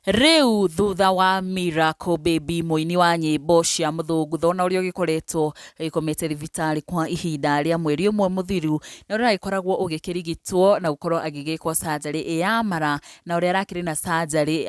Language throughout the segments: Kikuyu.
Rĩu thutha wa Miracle Baby mũini wa nyĩmbo cia mũthũngũtho na ũrĩa ũgĩkoretwo agĩkomete thibitarĩ kwa ihinda rĩa mweri ũmwe mũthiru, na ũrĩa ũragĩkoragwo ũgĩkĩrigitwo na gũkorwo agĩgĩkwo surgery ya mara, na ũrĩa arakĩrĩ na surgery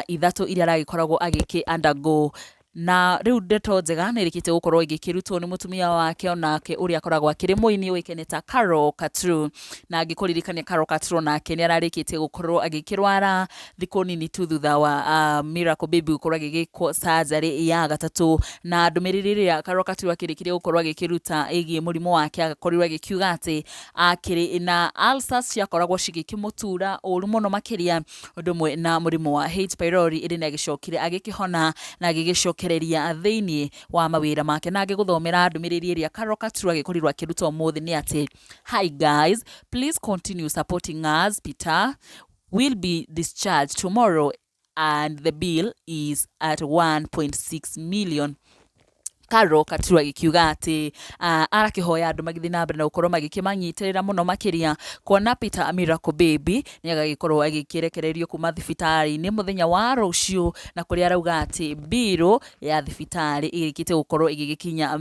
ithatũ iria aragĩkoragwo agĩkĩ undergo. Na rĩu ndeto njega nĩ ĩrĩkĩtie gũkorwo ĩgĩkĩrutwo nĩ mũtumia wake onake ũrĩa akoragwo akĩrĩ mũini ũĩkaine ta Carol Katru. Na ngĩkũririkania Carol Katru onake nĩ ararĩkĩtie gũkorwo agĩkĩrwara thikũ nini tu thutha wa Miracle Baby gũkorwo agĩgĩkwo surgery ya gatatũ. Na ndũmĩrĩri ĩrĩa Carol Katru akĩrĩkirie gũkorwo agĩkĩruta ĩgiĩ mũrimũ wake akorirwo agĩkiuga atĩ akĩrĩ na ulcers ciakoragwo cigĩkĩmũtura ũru mũno makĩria, ũndũ ũmwe na mũrimũ wa H pylori, ĩndĩ nĩ agĩcokire agĩkĩhona na agĩgĩcokereria thĩinĩ wa mawĩra make. Na ngĩgũthomera ndũmĩrĩri ĩrĩa Carol Katru agĩkorirwo akĩruta ũmũthĩ nĩ atĩ, "Hi guys, please continue supporting us. Peter will be discharged tomorrow and the bill is at 1.6 million." Carol Katru agĩkiuga atĩ arakĩhoya andũ magĩthiĩ na mbere na gũkorwo magĩkĩmanyitĩrĩra mũno makĩria, kuona Peter Miracle Baby nĩ agagĩkorwo agĩkĩrekererio kuma thibitarĩ-inĩ mũthenya wa rũciũ, na kũrĩa arauga atĩ mbirũ ya thibitarĩ ĩrĩkĩtie gũkorwo ĩgĩgĩkinya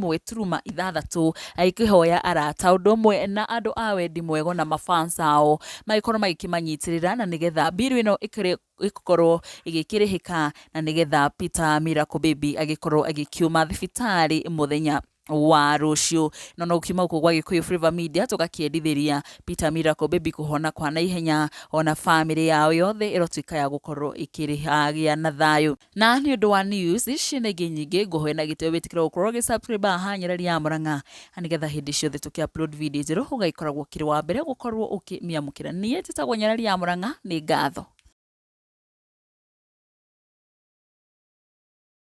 1.6, agĩkĩhoya arata ũndũ ũmwe na andũ a wendi mwega na mafans ao magĩkorwo magĩkĩmanyitĩrĩra, na nĩgetha mbirũ ĩno ĩkĩrĩ ĩgũkorwo ĩgĩkĩrĩhĩka, na nĩgetha Peter Miracle Baby agĩkorwo agĩkiuma thibitarĩ mũthenya wa rũciũ. No ũkiuma gũkũ gwa Gĩkũyũ Flavour Media, tũgakĩendithĩria Peter Miracle Baby kũhona kwa naihenya, ona famĩlĩ yao yothe ĩrotuĩka ya gũkorwo ĩkĩgĩa na thayũ. Na nĩ ũndũ wa news ici na ingĩ nyingĩ, ngũhoya na gĩtĩo wĩtĩkĩre gũkorwo ũgĩ-subscribe haha Nyarari ya Mũrang'a, na nĩgetha hĩndĩ ciothe tũkĩ upload video njerũ ũgagĩkoragwo ũkĩrĩ wa mbere gũkorwo ũkĩmĩamũkĩra. Niĩ njĩtagwo Nyarari ya Mũrang'a, nĩ ngatho.